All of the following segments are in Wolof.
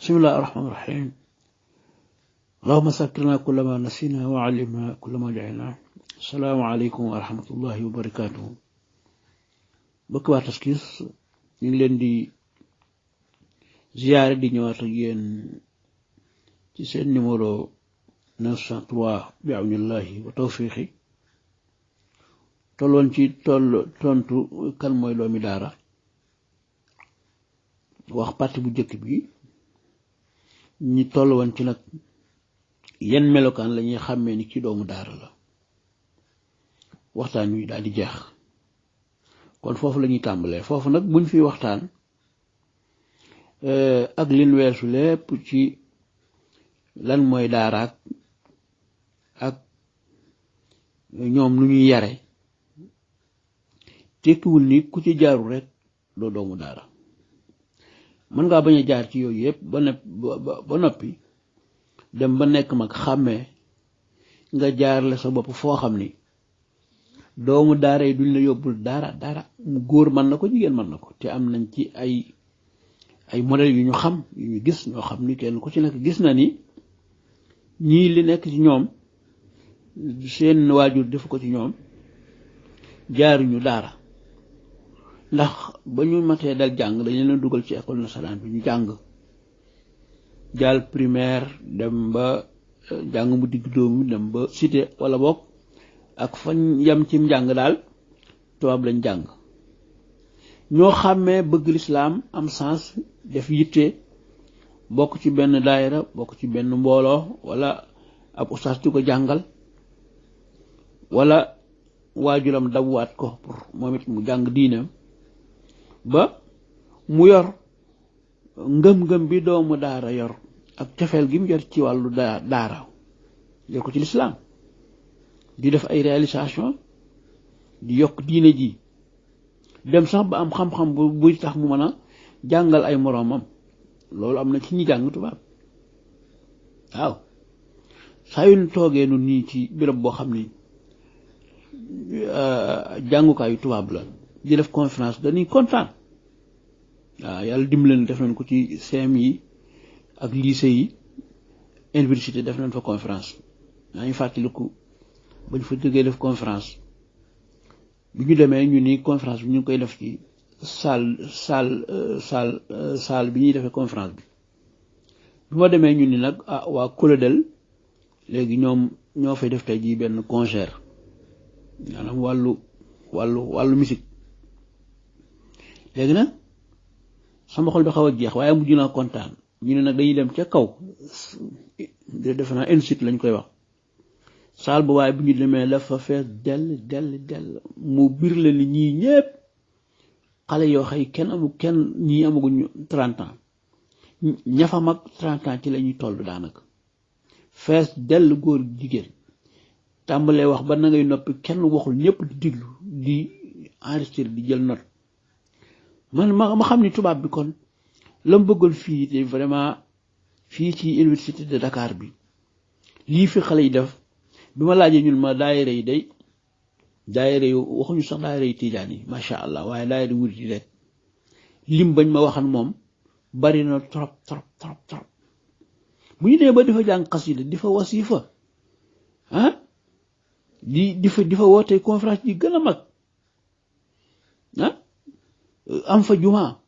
بسم الله الرحمن الرحيم اللهم ذكرنا كل ما نسينا وعلمنا كل ما جهلنا السلام عليكم ورحمة الله وبركاته bokk waa Taskiir ñu ngi leen di ziyaare di ñëwaat ak yéen ci seen numéro 903 bi awnillahi wa tawfiqi tolloon ci tontu kan mooy doomi daara wax parti bu njëkk bi ñi toll woon ci nag yan melokaan la ñuy xàmmee ni ci doomu daara la waxtaan wi daal di jeex kon foofu la ñuy tàmbalee foofu nag buñ fi waxtaan ak lin weesu lépp ci lan mooy daaraak ak ñoom nu ñuy yare tekkiwul ni ku ci jaarul rek doo doomu daara mën ngaa bañ a jaar ci yooyu yëpp ba noppi dem ba nekk mag xàmmee nga jaarale sa bopp foo xam ni doomu daara yi duñ la yóbbul dara mu góor mën na ko jigéen mën na ko te am nañ ci ay modèle yu ñu xam yu ñu gis ñoo xam ni kenn ku ci nekk gis na ni ñii li nekk ci ñoom seen waajur defu ko ci ñoom jaaruñu daara ndax ba ñu matee dal jàng dañu leen dugal ci école nasaraan bi ñu jàng jàll primaire dem ba jàng mu digg dóomu dem ba cité wala bokk ak fañ yam ci njàng daal tubaab lañ jàng ñoo xàmmee bëgg lislaam am sens def yitte bokk ci benn daayira bokk ci benn mbooloo wala ab ustaas di ko jàngal wala waajuram dabuwaat ko pour moom it mu jàng diineem ba mu yor ngëm-ngëm bi doomu daara yor ak cofeel gi mu yor ci wàllu daara yor ko ci lislaam di def ay réalisation di yokk diine ji dem sax ba am xam-xam buy tax mu mën a jàngal ay moroomam loolu am na ci ñi jàng tubaab waaw saa yu ñu toogee nun nii ci béréb boo xam ni jàngukaayu tubaab la di def conférence dañuy kontaan waaw yàlla dimbali def nañ ko ci CM yi ak lycée yi université def nañ fa conférence maa ngi fàttaliku bañ fa jógee def conférence bi ñu demee ñu ni conférence bi ñu ngi koy def ci salle bi ñuy defee conférence bi ma demee ñu ni nag waa Colodel léegi ñoom ñoo fay def tey jii benn concert maanaam wàllu musique léegi nag sama xol bi xaw a jeex waaye mujj naa kontaan ñu ne nag dañuy dem ca kaw defe naa institut lañ koy wax saal bu waaye bu ñu demee la fa fees dell mu bir la ni ñii ñépp xale yoo xëy kenn ñii amaguñu 30 ans ña fa mag 30 ans ci la ñuy toll daanaka fees dell góor jigéen tàmbalee wax ba na ngay noppi kenn waxul ñépp di diglu di enregistré di jël note man ma xam ni tubaab bi kon la mu bëggoon fii te vraiment fii ci université de Dakar bi lii fi xale yi def bi ma laajee ñun ma daayira yi day daayira yu waxuñu sax daayira yi tiijaan yi macha allah waaye daayira murit yi rek lim bañ ma waxan moom bari na trop bu ñu nee ba di fa jàng xasida di fa wasifa di fa woote conférence yi gën a mag am fa jumaa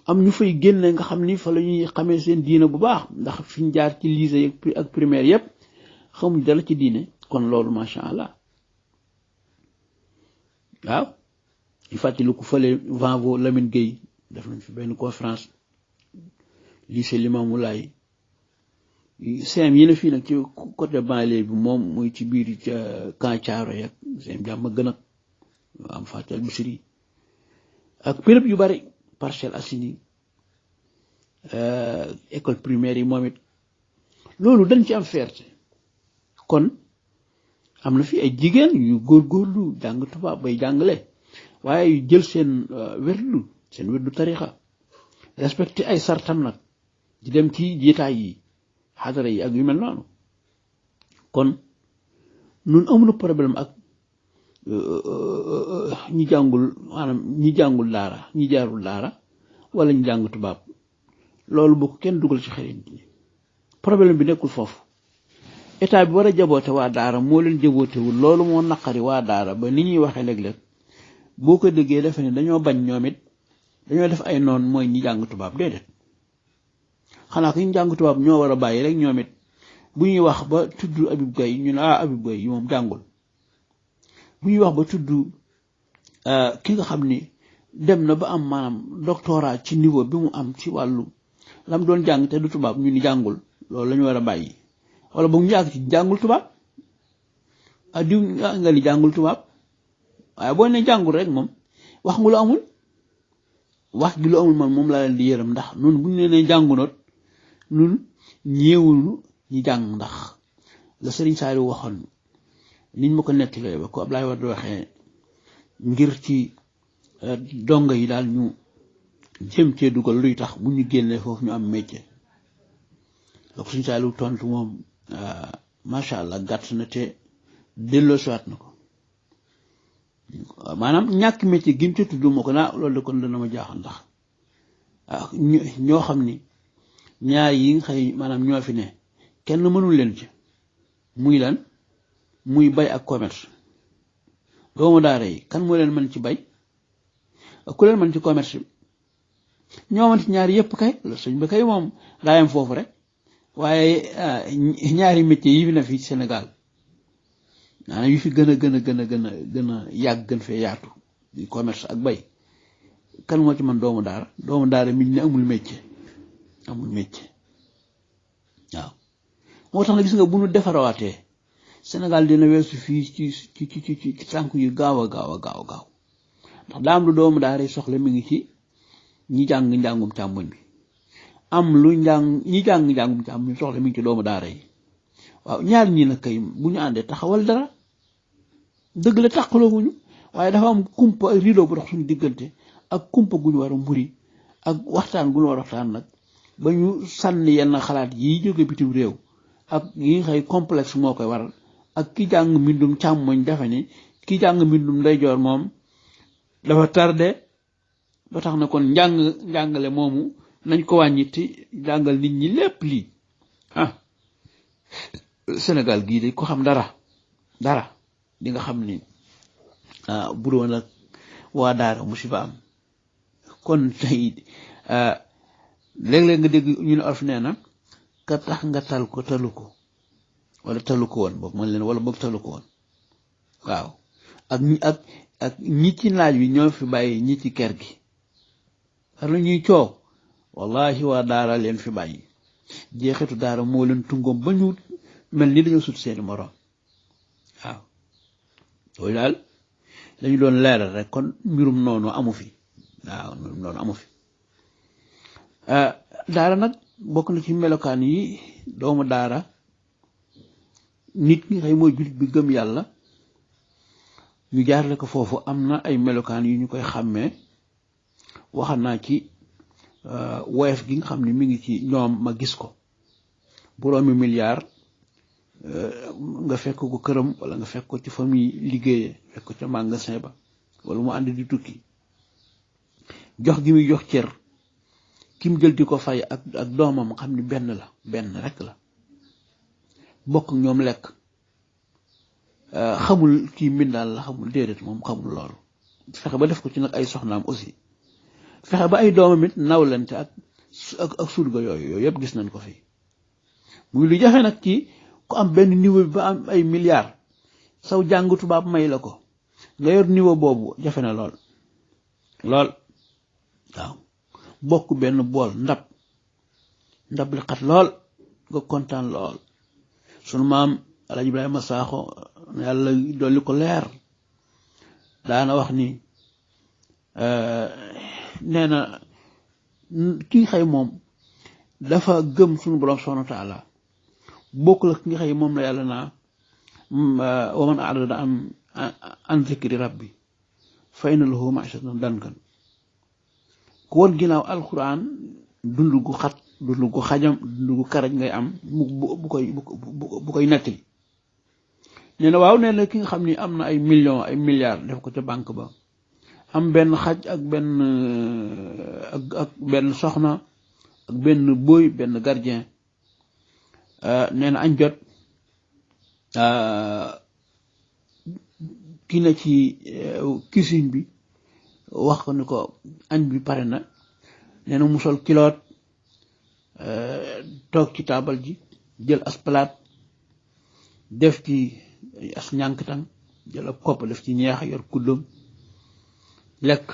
am ñu fay génne nga xam ni fa la ñuy xamee seen diine bu baax ndax fi ñu jaar ci lycée ak primaire yépp xamuñ dala ci diine kon loolu macha allah waaw ñu fàttali ko fële Vanvo Lamine Gueye def nañ fi benn conférence lycée Limamou Laye CM yi na fii nag ci côté banlieue bi moom muy ci biir ca Camp Thiaroye ak CM jàmm gën a am fàttal Bichri ak béréb yu bari Parcelles Assainies école primaire yi moom it loolu dañ ci am fierté kon am na fi ay jigéen yu góorgóorlu jàng tubaab bay jàngale waaye yu jël seen werdu tarixa respecté ay sartam nag di dem ci jiitaay yi xadara yi ak yu mel noonu kon nun amuñu problème ak ñi jàngul maanaam ñi jàngul daara ñi jaarul daara wala ñu jàng tubaab loolu bu ko kenn dugal ci xarit ñi problème bi nekkul foofu état bi war a jaboote waa daara moo leen jabootewul loolu moo naqari waa daara ba ni ñuy waxee léeg-léeg boo ko déggee defe ne dañoo bañ ñoom it dañoo def ay noon mooy ñi jàng tubaab déedéet xanaa ko ñu jàng tubaab ñoo war a bàyyi rek ñoom it bu ñuy wax ba tudd Habib Gaye ñu ne Habib Gaye yi moom jàngul bu ñuy wax ba tudd ki nga xam ni dem na ba am maanaam doctorat ci niveau bi mu am ci wàllu lam doon jàng te du tubaab ñu ni jàngul loolu la ñu war a bàyyi wala boog ñu yàgg ci jàngul tubaab diw nga ni jàngul tubaab waaye boo ne jàngul rek moom wax nga lu amul wax gi lu amul man moom laa leen di yërëm ndax nun bu ñu nee jàngunoot nun ñeewulu ñi jàng ndax la Sëriñ Saaliw waxoon niñ ma ko nettalee ba ko Ablaye Wade waxee ngir ci donga yi daal ñu jëm cee dugal luy tax bu ñu génnee foofu ñu am métier la ko Sëriñ Saaliw tontu moom macha allah gàtt na te delloo siwaat na ko maanaam ñàkk métier gi mu ca tudd moo ko naa loolu de kon dana ma jaaxal ndax ñoo xam ni ñaar yi nga xëy maanaam ñoo fi ne kenn mënul leen ci muy lan muy bay ak commerce doomu daara yi kan moo leen mën ci bay ku leen mën ci commerce ñoo mën ci ñaari yëpp kay sëñ ba kay moom daa yem foofu rek waaye ñaari métier yi fi ne fii Sénégal maanaam yu fi gën a yàgg gën fee yaatu di commerce ak bay kan moo ci mën doomu daara mi ne amul métier waaw moo tax na gis nga bu nu defarawaatee Sénégal dina weesu fii ci tànk yu gaaw a gaaw ndax daa am lu doomu daara yi soxla mi ngi ci ñi jàng njàngum càmmoñ bi am lu ñi jàng njàngum càmmoñ soxla mi ngi ci doomu daara yi waaw ñaar ñi nag kay bu ñu àndee taxawal dara dëgg la tàqalooguñu waaye dafa am kumpa ak rideau bu dox suñu diggante ak kumpa gu ñu war a muri ak waxtaan gu ñu war a waxtaan nag ba ñu sànni yenn xalaat yi jóge bitim réew ak yi nga xëy complexe moo koy waral ak ki jàng mbindum càmmoñ defe ni ki jàng mbindum ndeyjoor moom dafa tardé ba tax na kon njàngale moomu nañ ko wàññi te jàngal nit ñi lépp lii Sénégal gii de ko xam dara di nga xam ni bu doon ak waa daara musiba am kon tey léeg-léeg nga dégg ñu ne olof nee na ka tax nga tal ko talu ko wala talu ko woon boog man leen wala boog talu ko woon waaw ak ñi ci naaj wi ñoo fi bàyyi ñi ci kër gi war na ñuy coow wallahi waa daara leen fi bàyyi jeexitu daara moo leen tungoom ba ñu mel ni dañoo sut seeni moroom waaw loolu daal dañu doon leeral rek kon mbirum noonu amu fi daara nag bokk na ci melokaan yi doomu daara nit ki xëy mooy jullit bi gëm yàlla ñu jaarale ko foofu am na ay melokaan yu ñu koy xàmmee waxal naa ci woyof gi nga xam ne mi ngi ci ñoom ma gis ko boroomi milliard nga fekk ko këram wala nga fekk ko ci famille liggéeyee fekk ko ca magasin ba wala mu ànd di tukki jox gi muy jox cër ki mu jël di ko fay ak doomam xam ni benn rek la bokk ñoom lekk xamul kii mbindaan la xamul déedéet moom xamul loolu fexe ba def ko ci nag ay soxnaam aussi fexe ba ay doomam it nawlante ak surga yooyu yëpp gis nañ ko fi muy lu jafe nag ci ku am benn niveau bi ba am ay milliards saw jàng tubaab may la ko nga yor niveau boobu jafe na lool waaw bokk benn bool ndab li xat lool nga kontaan lool sunu maam Alaaji Ibrahima Sakho yàlla dolli ko leer daana wax ni nee na kii xëy moom dafa gëm suñu borom subhanahu wa taala bokk la ki nga xëy moom la yàlla naa wa man a'rada an zikri rabbi fa inna lahu ma'ishatan dankan ku woon ginnaaw alquran dund gu xat dund gu xajam dund gu karaj ngay am bu koy nettali nee na waaw nee na ki nga xam ni am na ay millions ay milliards def ko ca banque ba am benn xaj ak benn soxna ak benn boy benn gardien nee na añ jot ki na ci cuisine bi wax ko ni ko añ bi pare na nee na mu sol kiloot toog ci taabal ji jël as palaat def ci as ñànkatang jël ab kopp def ci ñeex yor kuddam lekk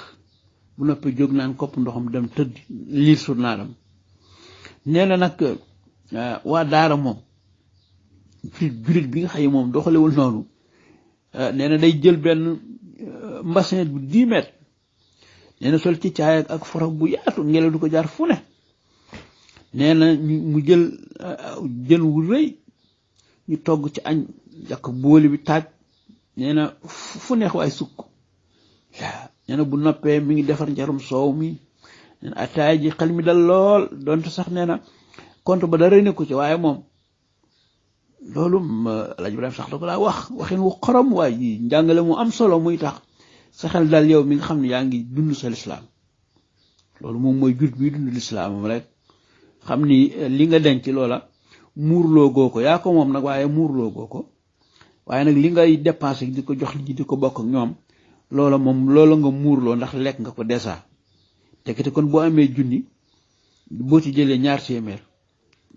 bu noppee jóg naan kopp ndoxam dem tëdd liir surnaanam nee na nag waa daara moom julit bi nga xam ne moom doxalewul noonu nee na day jël benn mbassin bu 10 mètres nee na sol ci caay ak foro bu yaatu ngelaw du ko jaar fu ne nee na mu jël jën wu rëy ñu togg ci añ yàq booli bi taaj nee na fu neex waay sukk waaw nee na bu noppee mi ngi defar njarum soow mi nee na ataay ji xel mi dal lool donte sax nee na compte ba dara nekku ci waaye moom loolu Alaaji Ibrahima sax da ko daa wax waxin wu xorom waaye ji njàngale mu am solo muy tax sa xel dal yow mi nga xam ne yaa ngi dund sa lislaam loolu moom mooy jut bi dund lislaamam rek xam ni li nga denc loola muurloo goo ko yaa ko moom nag waaye muurloo goo ko waaye nag li ngay dépensé di ko jox li di ko bokk ak ñoom loola moom loola nga muurloo ndax lekk nga ko dèjà te kon boo amee junni boo ci jëlee ñaar téeméer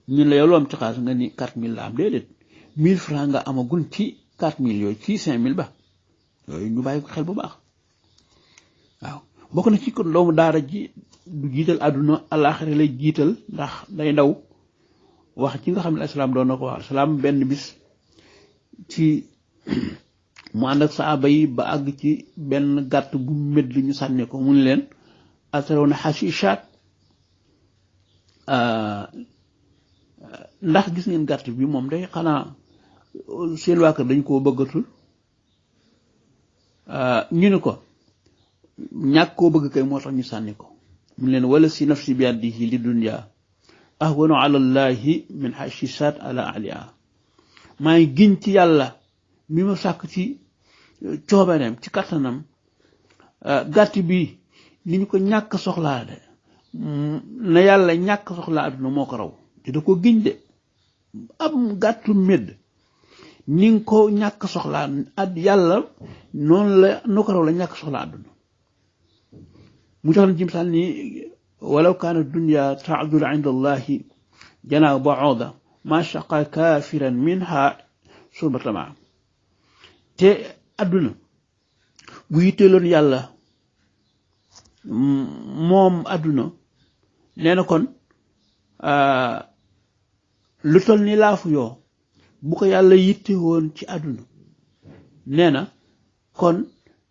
ñun la yow loo am ci xaalis nga ni 4000 la am déedéet 1000 francs nga amagul ci 4000 yooyu ci 5000 ba yooyu ñu bàyyi ko xel bu baax waaw bokk na ci kon doomu daara ji du jiital àdduna àllaaxira lay jiital ndax day ndaw wax ci nga xam ne islaam doon na ko wax islaam benn bis ci mu ànd ak saaba yi ba àgg ci benn gàtt bu medd ñu sànni ko mu ne leen atarawna xashishaat ndax gis ngeen gàtt bi moom day xanaa seen waa kër dañ koo bëggatul ñu ne ko ñàkk koo bëgg kay moo tax ñu sànni ko mu leen wala si nafsi bi yadihi li dunya ahwanu ala llahi min hashishat ala aliha maa ngi giñ ci yàlla mi ma sàkk ci coobareem ci kattanam gàtt bi ni ñu ko ñàkk soxlaa de na yàlla ñàkk soxlaa adduna moo ko raw te da ko giñ de am gàttu médd ni nga ko ñàkk soxlaa ad yàlla noonu la nu ko raw la ñàkk soxlaa adduna mu jox na ci misaal ni walaw kaana dunya taadul inda allahi janaaha ba'uuda ma shaqa kaafiran minha surbata maa te adduna bu yitteeloon yàlla moom adduna nee na kon lu tol ni laafu yoo bu ko yàlla yitte woon ci adduna nee na kon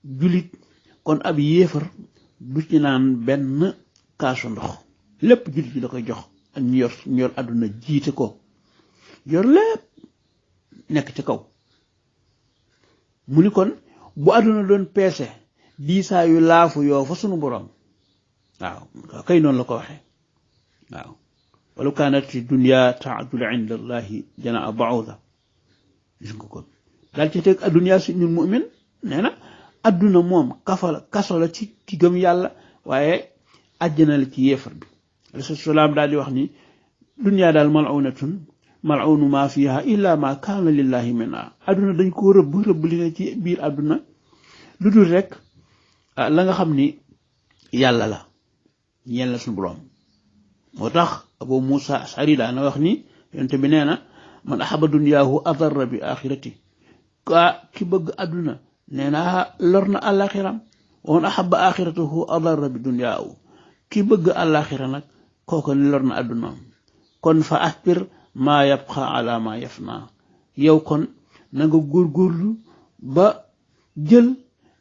julit kon ab yéefar du ci naan benn kaasu ndox lépp julit bi da koy jox ak ñu yor adduna jiite ko yor lépp nekk ci kaw mu ni kon bu adduna doon peese diisaayu laafu yoo fa sunu borom waaw kay noonu la ko waxee waaw walaw kaanat dunya taadul inda allahi janaaha ba'uuda gis nga kon daal ci teg adduna si ñun mu'min nee na adduna moom kaso la ci ki gëm yàlla waaye àjjana la ci yéefar bi alayhi salaam daal di wax ni dunya daal mal'unatun mal'unu ma fiha illa ma kaana lillahi minha adduna dañ koo rëbb li ne ci biir adduna lu dul rek la nga xam ni yàlla la ñeel na suñu borom moo tax Abu Musa Ashari daana wax ni yonte bi nee na man ahaba dunyaahu adarra bi axirati ki bëgg adduna nee na lor na àllaaxiram wa man ahaba axiratahu adarra bi dunyaahu ki bëgg àllaaxira nag kooku ni lor na addunaam kon fa aspir maa yabqa ala maa yafna yow kon na nga góorgóorlu ba jël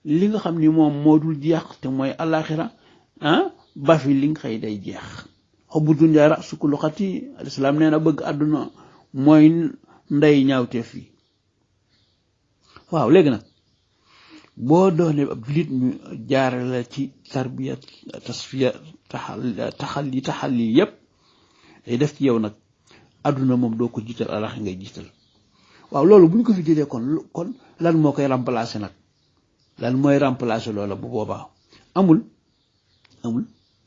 li nga xam ni moom moo dul jeex te mooy àllaaxira ba fi li nga xëy day jeex xobbu dunyaa rasu kulli xati alislaam nee na bëgg àdduna mooy ndey ñaawteef yi waaw léegi nag boo doonee ab jullit ñu jaarale ci tarbiya tasfiya taxalli yépp day def ci yow nag àdduna moom doo ko jiital alax ngay jiital waaw loolu bu ñu ko fi jëlee kon lan moo koy remplacer nag lan mooy remplacer loola bu boobaa amul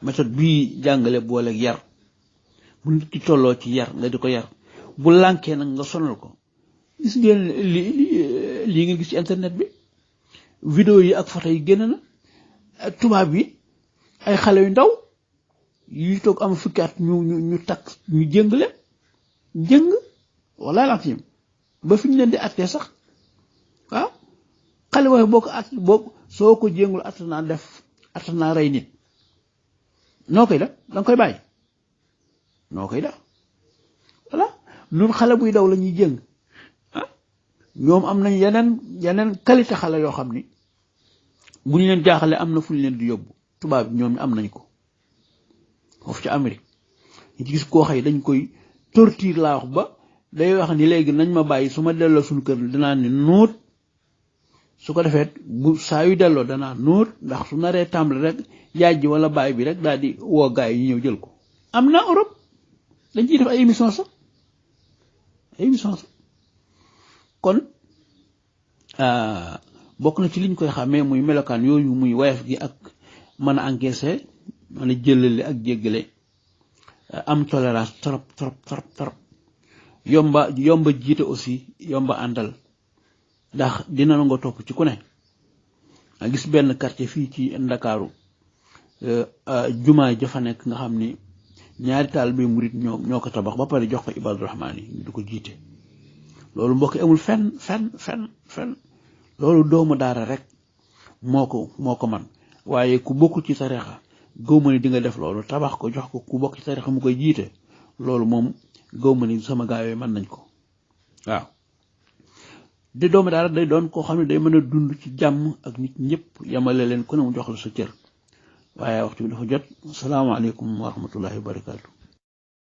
méthode bii jàngale booleeg yar bu nit ki tolloo ci yar nga di ko yar bu lànkee nag nga sonal ko. gis ngeen lii nga gis ci internet bi vidéo yi ak photo yi génn na tubaab yi ay xale yu ndaw yu toog am fukki at ñu takk ñu jëng leen jëng wala latim ba fi ñu leen di attee sax waaw xale waaye boo soo ko jéngul att naa rey nit noo koy def danga koy bàyyi noo koy def voilà nun xale buy daw la ñuy jëng ñoom am nañ yeneen qualité xale yoo xam ni bu ñu leen jaaxale am na fu ñu leen di yóbbu tubaab ñoom am nañ ko foofu ci Amérique ñu gis koo xëy dañ koy torture laa wax ba day wax ni léegi nañ ma bàyyi su ma delloo suñu kër danaa ni nuut su ko defee bu saa yu delloo danaa nuut ndax su naree tàmbali rek yaay ji wala baay bi rek daal di woo gaay yi ñu ñëw jël ko. am na Europe dañ ciy def ay émission sax kon bokk na ci liñ koy xàmmee muy melokaan yooyu muy woyof gi ak mën a encaisser mën a jëlale ak jéggale am tolérance trop yomba jiite aussi yomba àndal ndax dina na nga topp ci ku ne a gis benn quartier fii ci Ndakaaru jumaa jafa nekk nga xam ni ñaari taal bi murit ñoo ko tabax ba pare jox ko Ibaadu Rahmaan yi ñu di ko jiite loolu mbokk amul fenn loolu doomu daara rek moo ko man waaye ku bokkul ci tarixa gëwma ni di nga def loolu tabax ko jox ko ku bokk ci tarixa mu koy jiite loolu moom gëwma ni sama gaa yooyu mën nañ ko waaw di doomu daara day doon koo xam ne day mën a dund ci jàmm ak nit ñëpp yamale leen ku ne mu jox la sa cër waaye waxtu bi dafa jot asalaamaaleykum wa rahmatullahi wa barakaatu.